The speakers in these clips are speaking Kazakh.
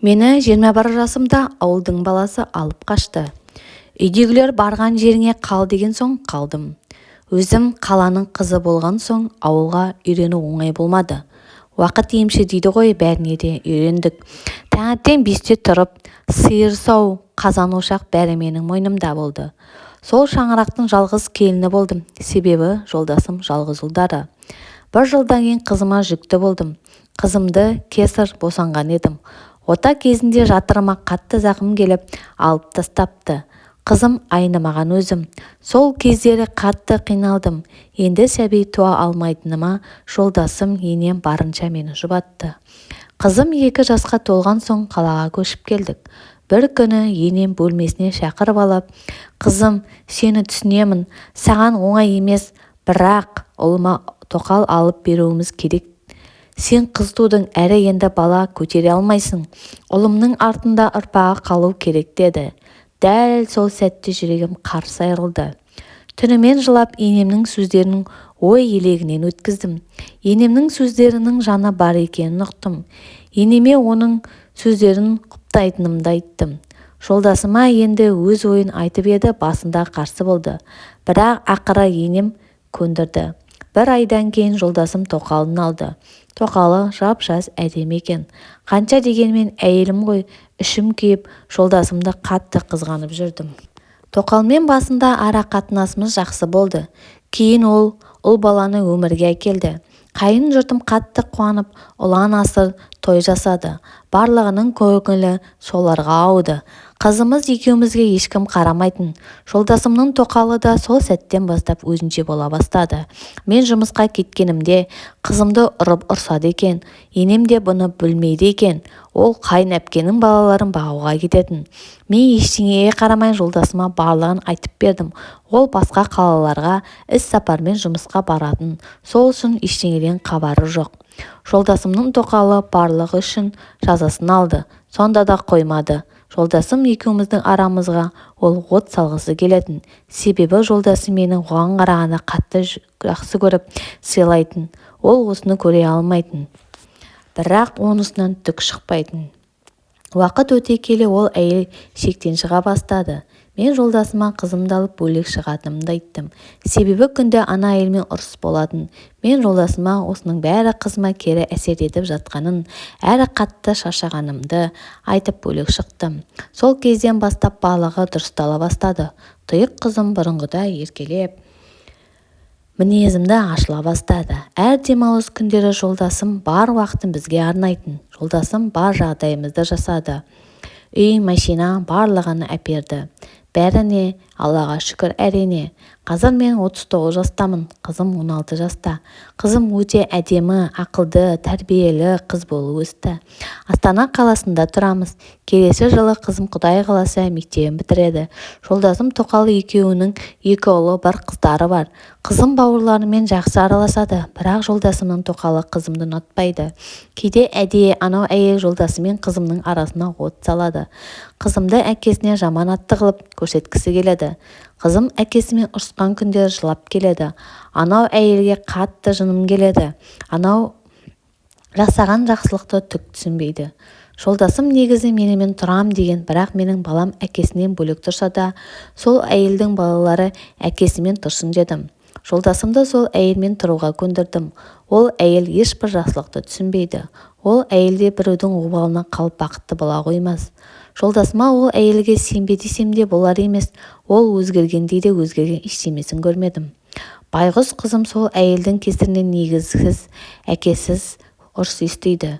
Мені 21 жасымда ауылдың баласы алып қашты. Үйдегілер барған жеріңе қал деген соң қалдым. Өзім қаланың қызы болған соң ауылға үйрену оңай болмады. Уақыт емші дейді ғой, бәріне де үйрендік. Таңертең 5-те тұрып, сиыр сау, қазан-ошақ бәрі менің мойнымда болды. Сол шаңырақтың жалғыз келіні болдым, себебі жолдасым жалғыз ұлдары. Бір жылдан кейін қызыма жүкті болдым. Қызымды кесар босанған едім. Ота кезінде жатырыма қатты зақым келіп, алып тастапты. Қызым айнымаған өзім. Сол кездері қатты қиналдым. Енді сәби туа алмайтыныма жолдасым, енем барынша мені жұбатты. Қызым 2 жасқа толған соң қалаға көшіп келдік. Бір күні енем бөлмесіне шақырып алып, «Қызым, сені түсінемін, саған оңай емес, бірақ ұлыма тоқал алып беруіміз керек. Сен қыз тудың, әрі енді бала көтере алмайсың. Ұлымның артында ұрпағы қалу керек» деді. Дәл сол сәтте жүрегім қарс айырылды. Түнімен жылап енемнің сөздерін ой елегінен өткіздім. Енемнің сөздерінің жаны бар екенін ұқтым. Енеме оның сөздерін құптайтынымды айттым. Жолдасыма енді өз ойын айтып еді, басында қарсы болды. Бірақ ақыры енем көндірді. Бір айдан кейін жолдасым тоқалын алды. Тоқалы жап-жас әдемі екен. Қанша дегенмен әйелім ғой, ішім күйіп, жолдасымды қатты қызғанып жүрдім. Тоқалмен басында ара қатынасымыз жақсы болды. Кейін ол ұл баланы өмірге әкелді. Қайын жұртым қатты қуанып, ұлан асыр той жасады. Барлығының көңілі соларға ауды. Қызымыз екеумізге ешкім қарамайтын. Жолдасымның тоқалы да сол сәттен бастап өзінше бола бастады. Мен жұмысқа кеткенімде қызымды ұрып ұрсады екен. Енем де бұны білмейді екен. Ол қайын әпкенің балаларын бағуға кететін. Мен ештеңеге қарамай жолдасыма барлығын айтып бердім. Ол басқа қалаларға іс сапармен жұмысқа баратын. Сол үшін ештеңеден хабары жоқ. Жолдасымның тоқалы барлығы үшін жазасын алды. Сонда да қоймады. Жолдасым екеуміздің арамызға ол от салғысы келетін. Себебі жолдасым мені оған қарағанда қатты жақсы көріп сыйлайтын. Ол осыны көре алмайтын. Бірақ онысынан түк шықпайтын. Уақыт өте келе ол әйел шектен шыға бастады. Мен жолдасыма қызымды алып бөлек шығатынымды айттым. Себебі күнде ана әйелмен ұрыс болатын. Мен жолдасыма осының бәрі қызыма кері әсер етіп жатқанын, әрі қатты шаршағанымды айтып бөлек шықтым. Сол кезден бастап барлығы дұрыстала бастады. Тұйық қызым бұрынғыдай еркелеп, мінезімді ашыла бастады. Әр демалыс күндері жолдасым бар уақытын бізге арнайтын. Жолдасым бар жағдайымызды жасады. Үй, машина барлығын әперді. Бәріне Аллаға шүкір әрине. Қазір мен 39 жастамын, қызым 16 жаста. Қызым өте әдемі, ақылды, тәрбиелі қыз болып өсті. Астана қаласында тұрамыз. Келесі жылы қызым Құдай қаласа мектебін бітіреді. Жолдасым тоқалы екеуінің 2 ұлы, 1 қыздары бар. Қызым бауырларымен жақсы араласады, бірақ жолдасымның тоқалы қызымды ұнатпайды. Кейде әдейі анау әйел жолдасымен қызымның арасына от салады. Қызымды әкесіне жаман атты қылып көрсеткісі келеді. Қызым әкесімен ұрысқан күндері жылап келеді. Анау әйелге қатты жыным келеді. Анау жасаған жақсылықты түк түсінбейді. Жолдасым негізі менімен тұрам деген, бірақ менің балам әкесінен бөлек тұрса да, сол әйелдің балалары әкесімен тұрсын дедім. Жолдасымды сол әйелмен тұруға көндірдім. Ол әйел ешбір жақсылықты түсінбейді. Ол әйелде біреудің обалына қалып бақытты бола қоймас. Жолдасыма ол әйелге сенбе десем де болар емес. Ол өзгергендей де өзгерген ештемесін көрмедім. Байғұс қызым сол әйелдің кесірінен негізсіз, әкесіз ұрыс естиді.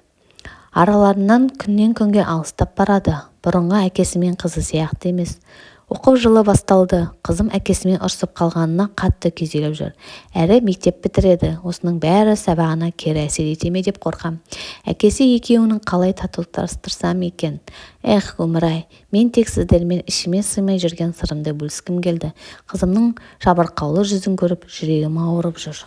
Араларынан күннен күнге алыстап барады. Бұрынғы әкесі мен қызы сияқты емес. Оқу жылы басталды. Қызым әкесімен ұрсып қалғанына қатты күйзеліп жүр. Әрі мектеп бітіреді. Осының бәрі сабағына кері әсер ете ме деп қорқам. Әкесі екеуінің қалай татуластырсам екен? Эх, өмір-ай, мен тек сіздермен ішіме сыймай жүрген сырымды бөліскім келді. Қызымның жабырқаулы жүзін көріп, жүрегім ауырып жүр.